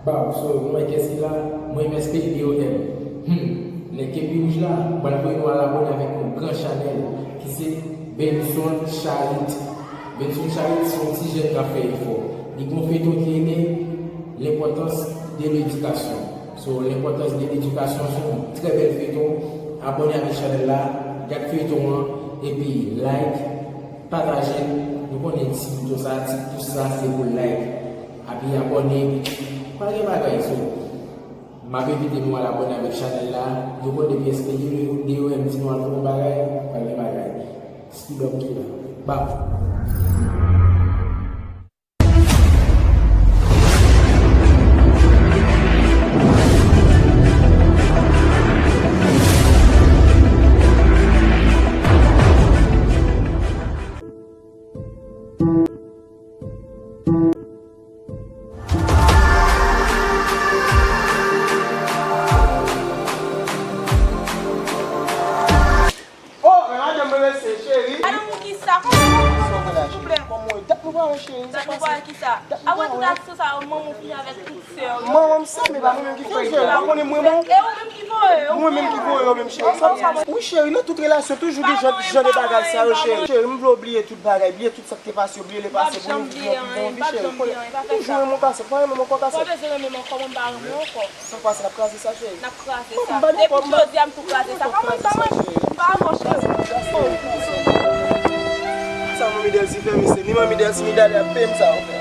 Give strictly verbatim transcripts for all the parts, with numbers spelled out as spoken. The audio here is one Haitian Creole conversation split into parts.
Baw, so, nou wè kiyès ki la? Mwen menm, S P D O M. Hmm, nèg ke pi wouj la, m pral voye nou al abòne avèk yon gran chanèl ki se Benson Charit. Benson Charit se yon ti jèn k ap fè efò. Li gen yon feyton ki rele L'importance de l'éducation. So, L'importance de l'éducation se yon trè bèl feyton. Abòne avèk chanèl la, gad feyton an, epi like, pataje l. Nou konnen ti bouton sa, ti pous sa, se pou like. Epi abòne, epi pa gen bagay, so. M ap envite nou al abòne avèk chanèl la. Nou konn depi S P D O M di nou al fè yon bagay, pa gen bagay. Skidòm ki la. Bam! Oh, men madanm mwen mesye, cheri. Madanm ou kisa? Kòman ou kòman, silvouplè? Kòman ou ye? Dat nou pa wè, cheri. Dat nou pa wè kisa? Apre tout aksyon sa yo, manman w fini avèk tout sè w yo. Manman m sa, men pa mwen menm ki fè yo. Ou pa konnen mwen, mwen. E ou menm ki voye yo? Mwen menm ki voye yo menm, cheri. Wi, cheri, nan tout relasyon, toujou gen jan, jan de bagay sa yo, cheri. Cheri, m vle w bliye tout bagay, bliye tout sa k te pase, bliye lepase, pou nou viv yon vi bon vi, cheri. Toujou renmen w kasèt, pa renmen m ankò kasèt. Ou pa bezwen renmen m ankò, mwen m pa renmen w ankò. Sa k pase, n ap kraze sa, cheri. N ap kraze sa. Depi jodi a, m tou kraze sa. Pa mwen, pa mwen. Pa avè w, cheri. Sa manmi Delcy fè, mesye. Ni manmi Delcy, ni Dali ap peye m sa yo fè.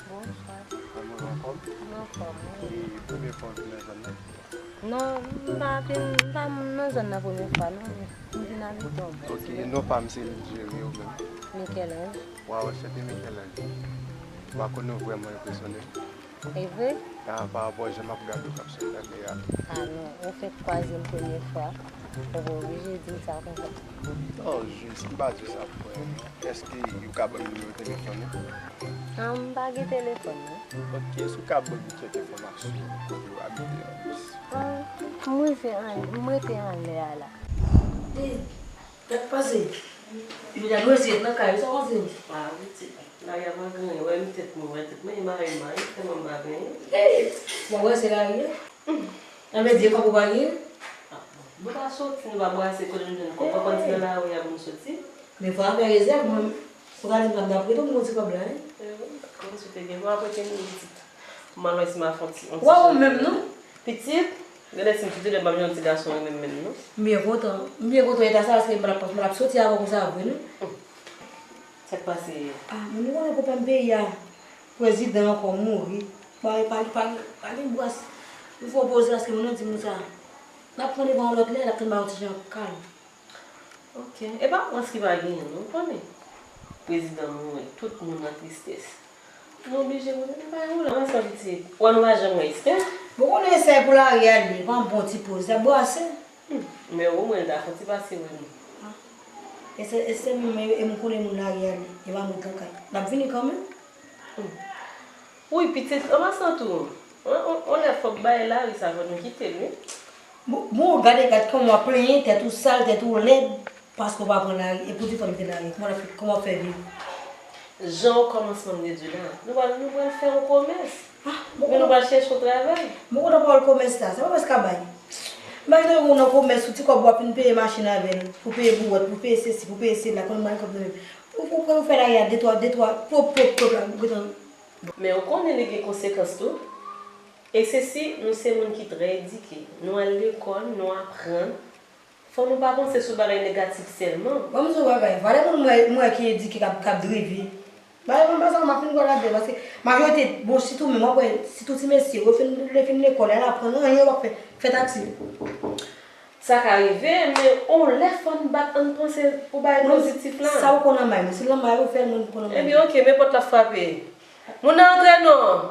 Bonswa. Kòman w anfòm? Mwen anfòm, wi. E premye fwa w vin nan zòn nan? Non, m pa vin, m pa nan zòn nan premye fwa, non. M vin abite yon bò. Ok, non pa m se Jerry ou menm? Michel-Ange. Waw, anchante Michel-Ange. M pa konnen w vrèman enpresyone m. E vre? A, pa rapò jan m ap gade w k ap sot nan lè a. A non, ou fenk kwaze m premye fwa. Ou pa oblije di m sa konsa. Non, jis, m pa di w sa pou anyen. Èske ou ka ban m nimewo telefòn ou? An, m pa gen telefòn, non. Ok, èske ou ka ban m kèk enfòmasyon kote w abite an plis? An, m rive an, m rete anlè a la. Ey, sa k pase? Jodi a nou resi ret nan kay, sa w panse? A, pitit. Lari a pa gen anyen, wè m tèt mwen, wè tèt mwen, e mare m mare, tèlman m pa gen anyen. Ey, bon, wè se lari a. Hmm. Sa vle di kòb ou pa gen? A, bon. Nou pa soti, nou pa brase kote nou jwenn kòb. Ou pa konn si nan lari a pou nou soti. Men fò w fè rezèv, mwen, ou ka di m sa m t ap rete, ou m gon ti kòb la, wi. E wi, kòm si w te gen, bon, apre te nou pitit. M al wè si m a fè yon ti, yon ti... Wè ou menm, non? Pitit, genlè si m pitit, lè m ap jwenn yon ti gason renmen m menm, non? M byen kontan. M byen kontan eta sa, paske m pa t ap, m pa t ap soti avè w konsa vre, non. Hmm. Sa k pase? A, men nou konnen pwoblèm peyi a. Prezidan ankò mouri. Pa, pa, pa, pa gen bras. Nou fè opoze paske moun nan di moun sa. N ap pran devan yon lòt lè, l ap vin ba yon ti jan kalm. Ok. E pa frans ki pa genyen, non, ou konnen. Prezidan mouri, tout moun nan tristès. Nou oblije mouri, nou pa gen woule ansanm pitit. Wè nou pa janm wè Esther. Bon, konnen Esther pou lari a li, pran bon ti poz, l ap brase. Hmm, men omwen l ta fè yon ti pase wè nou. A. Esther, Esther menm, e, e m konnen moun lari a li, e pa moun lakay. L ap vini kanmenm. Hmm. Wi, pitit, an pasan tou, on, on, on lè fòk bay lari sa, fò nou kite l, wi. Bon, bon, gade, gad kòman w ap plenyen, tèt ou sal, tèt ou lèd, paske w pa pran lari, e pou di fò m te lari, kòman w ap fè, kòman w ap fè viv? Jan w kòmansman m te di w la, nou pral, nou pral fè yon komès. A, bon, men nou pral chèche yon travay. Bon, kote pawòl komès la, sa pa pès ka bay. Bay nan yon nan komès, ou ti kòb w ap fin peye machin avè l, pou peye bouwèt, pou peye sesi, pou peye sela, konn bay kòb nan men. Ou, ou, ou fè lari a de twa, de twa, pwòp, pwòp, pwòp la, ou gentan. Men ou konnen li gen konsekans tou. E se si nou se moun ki trè edike, nou al lekòl, nou aprann, fò nou pa panse sou bagay negatif sèlman. Ban m di w bagay, valè moun m wè, m wè ki edike k ap, k ap drive. Bagay moun pa sa, m ap fin kwè ladan, paske majorite, bon, sitou menm, w ap wè, sitou ti mesye, yo fin, yo fin lekòl, y al aprann, anyen yo p ap fè, fè taksi. Sa ka rive, men on lè fò n bat, ann panse pou bagay pozitif la. Sa ou konn nan may mwen, se nan may ou fè l, mwen pou konn nan may mwen. Ebyen, ok, men pòt la frape. Moun nan antre non.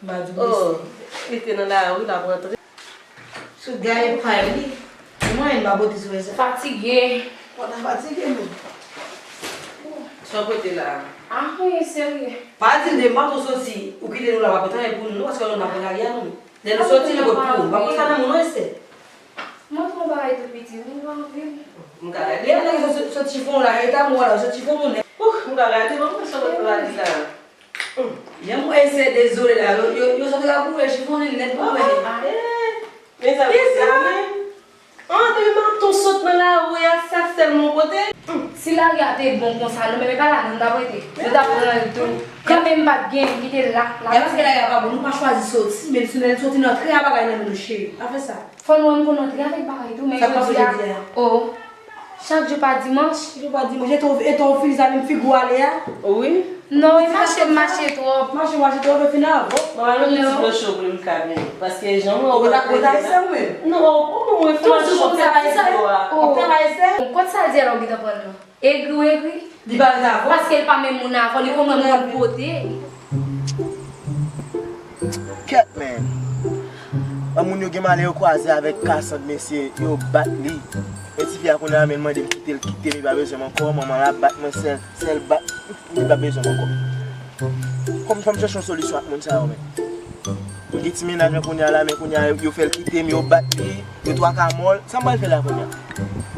M pa di w mèsi. Oh, li te nan lari, l ap rantre. Sou gaye pay li. Mwen, m pa pote sou sa. Fatige. Ou ta fatige, men. Sa w pote la a? Anyen, serye. Pa di m de m pa tou soti. Ou kite nou la, pa pran travay pou nou, non, paske nou pa pran lari a, non. Lè nou soti, nou pot pou ou. Pa konsa nan moun, non, Esther. Mwen fè yon bagay tou piti, wi, mwen anpil. M ka gade. Lè nèg sot, sot chifon la, eta mwen la, sot chifon moun. Ouh, m ka gade, mwen, mwen sot la, di la. Jan mwen Esther dezole la, yo, yo, yo sot la pou wè chifon li nèt pou wè. Ah, eh. Mezanmi, se mwen. Antre maton sot nan lari a, sa sèl mon kote. Si lari a te bon konsa, nou menm e pa la nou t ap rete. Nou t ap pran l tou. Kanmenm m pa t gen, li te la, la. E paske lari a pa bon, nou pa chwazi soti, men si nou soti nan tren a bagay nan men nou cheri. Pa fè sa. Fò nou rann kont nou antre avèk bagay tou, men jodi a, oh, chak jou pa dimanch. Jou pa dimanch, e tou, e tou fini sa menm figi w ale a. Wi. Non, e mache, mache twòp. Mache, mache twòp, e fini avan. Bon, alò, nou ti dlo cho pou m ka vini. Paske jan mwen wè w ap rete la. Ou ta ayisyen ou menm? Non, ou mwen fè mache, w ap travay sa. W ap travay sa. Bon, kòb sa l di a la ou gentan pran l lan. Egri w egri. Li pa rete avè w. Paske l pa menm moun avè w, li konn moun pote. Kèt, men. An moun yo gen malè yo kwaze avèk Cassandre, mesye, yo bat li. Men tifi a kounye a, men l mande m kite l, kite m, li pa bezwen m ankò, manman l ap bat mwen, sèl, sèl bat, li pa bezwen m ankò. Kòm fò m chèche yon solisyon ak moun sa yo, men. M gen ti mennaj mwen kounye a la, men kounye a, yo fè l kite m, yo bat li, yo twaka mò l. Sa m pral fè la kounye a?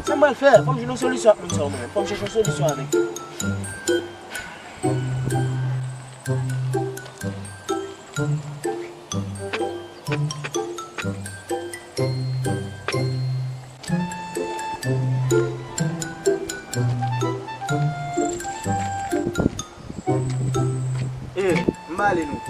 Sa m pral fè? Fò m jwenn yon solisyon ak moun sa yo, mwen menm. Fò m chèche yon solisyon avèk yo. Eh, m ale nou.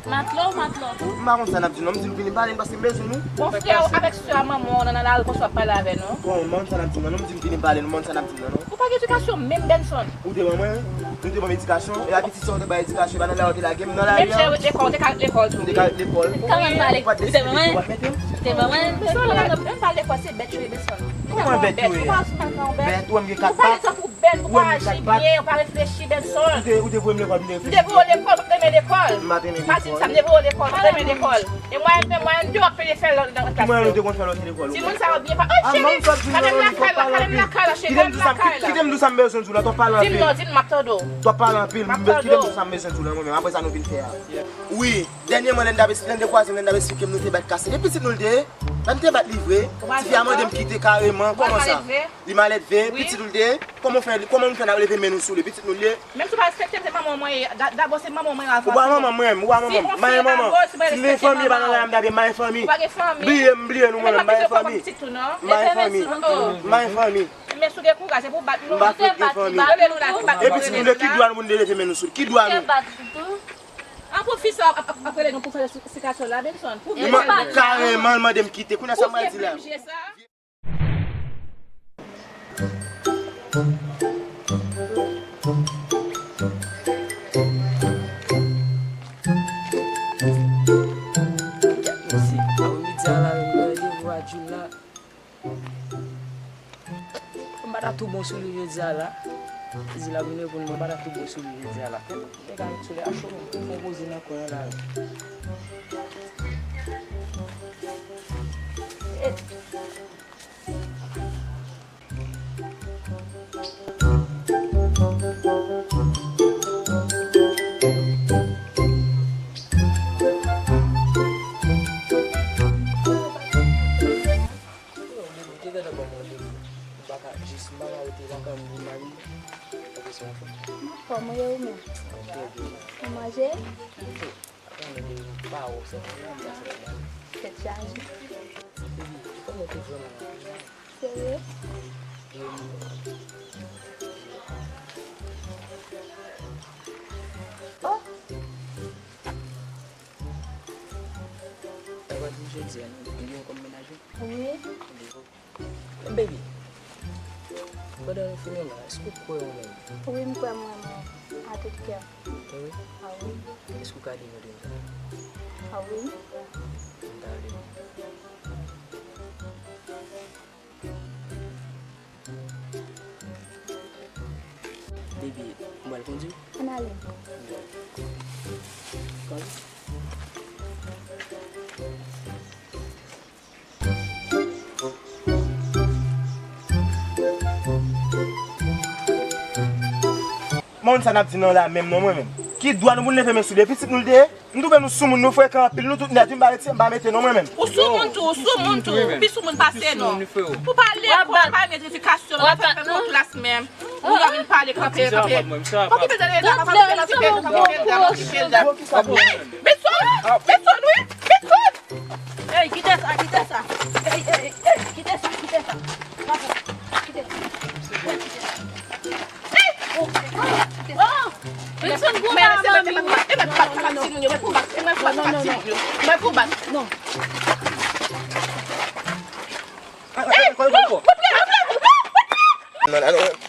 Matlo, matlo tou. M pa konn sa n ap di non, m di nou vini pale n paske m bezwen nou. Bon, frè w avèk sè a manman w nan, nan lari konsa w ap pale avè nou. Bon, m pa konn sa n ap di non, non, m di nou vini pale nou, m pa konn sa n ap di non, non. Ou pa gen edikasyon menm, Benson. Ou te ban mwen, nou te ban m edikasyon, e a pitit sa w te bay edikasyon, e pa nan lari w te lage m, nan lari a. Menm jan w te lekòl, ou te ka lekòl tou. M te ka lekòl. Ou te ban mwen. Ou te ban mwen. Sa w la, menm pa lekòl, se bèt yo ye, Benson. Kòman bèt yo ye? Bèt, ou wè m gen kat pat. Ou pale tankou bèt, ou pa aji byen, ou pa reflechi, Benson. Ou te, ou te voye m lekòl, m te reflechi. M te voye w lekòl, ou pa t renmen lekòl. M pa t renmen lekòl. Pa di m sa, m te voye w lekòl, ou pa t renmen lekòl. E mwayen, mwayen de w ap pede fè lòt nan klas yo. Ki mwayen nou te konn fè lòt ki lekòl? Timoun sa yo byen pa. Oh, cheri, gade m lakay la, gade m lakay la, cheri, gade m lakay la. Kite m di w sa m bezwen di w la, twò pale anpil. Di m non, di m, m ap tande w. Twò pale anpil, m bezwen, kite m di w sa m bezwen di w la, mwen menm. Apre sa nou vin fè a. Wi, dènyèman, lè n t ap, lè n te kwaze m, lè n t ap esplike m nou te bat Cassandre. E pitit nou l te ye? Sa n te bat li vre. Tifi a mande m kite kareman. Kòman sa? Li maledve. Pitit ou l te ye? Kòman w fè, kòman nou fè n ap leve men nou sou li? Pitit nou l ye? Menm si w pa respekte m, se manman w mwen ye. Da-, dabò, se manman w mwen ye avan tou. Ou pa manman m, mwen menm, ou pa manman m. M pa gen manman. Si m te gen fanmi, e pa nan lari a m t ap ye, m pa gen fanmi. Ou pa gen fanmi. Bliye m, bliye nou, mwen menm, m pa gen fanmi. M pa gen fanmi. M pa gen fanmi. Men si w gen kouraj, se pou w bat nou. M pa fout gen fanmi. E pitit nou l ye, ki dwa nou pou n te leve men nou sou li? Ki dwa nou? An pou fi sa ap, ap, ap rele nou pou fè sikasyon la, Benson. Pou vye sa. Kareman, l mande m kite. Kounye a sa m pral di la? Pou vye bije sa. Kèt mesye, apre midi a la, yo voye Jules la. M pa ta tou bon sou li jodi a la. Li di l ap vin reponn mwen, m pa ta tou bon sou li jodi a la. Nèg a met solèy a cho, m fè poze nan kwen an la. Yo, Bibi, te gentan ban m randevou. M pa ka jis, m pa ka rete lakay mwen pou m pa vini. Sa te se yon fòt. M anfòm, ou ye ou menm? Trè byen. Ou manje? Wi. Ap manje, m pa wè w sèlman, non, m pa santi m ale. Tèt chaje. Bibi, kòman w te vrèman anpil la? Serye? Wi. Oh! Sa w ap di jodi a, nou gen yon kòm mennaj wi? Wi. Men baby, pandan nou fin la, èske w kwè ou menm? Wi, m kwè mwen menm, a tout kè m. Wi? A wi. Èske w ka di nou de sa? A wi. M ta vle. Baby, m pral kondui. Ann ale. Kòl. Moun sa n ap di nan la menm non mwen menm. Ki dwa nou pou n leve men sou de pitit nou l te ye? M twouve nou soumoun, nou frekan anpil, nou tout nèt, wi, m pa mete, m pa mete non mwen menm. Ou soumoun tou, ou soumoun tou, ou pi soumoun pase nou. Ou pa lekòl, ou pa gen edikasyon, nou fè fè kont klas menm. Moun yo vin pale, kanpe, kanpe. Okipe de la, kanpe, kanpe, kanpe, kanpe. Beson, Beson, wi, Beson. Ey, kite sa, kite sa. Ey, ey, ey, kite sa, kite sa. Kite sa. Ey! Oh! Wilson, gwo la, manmi. E mwen pou bat, e mwen pou bat, e mwen pou bat, e mwen pou bat. Non. Ey! Non, non, non.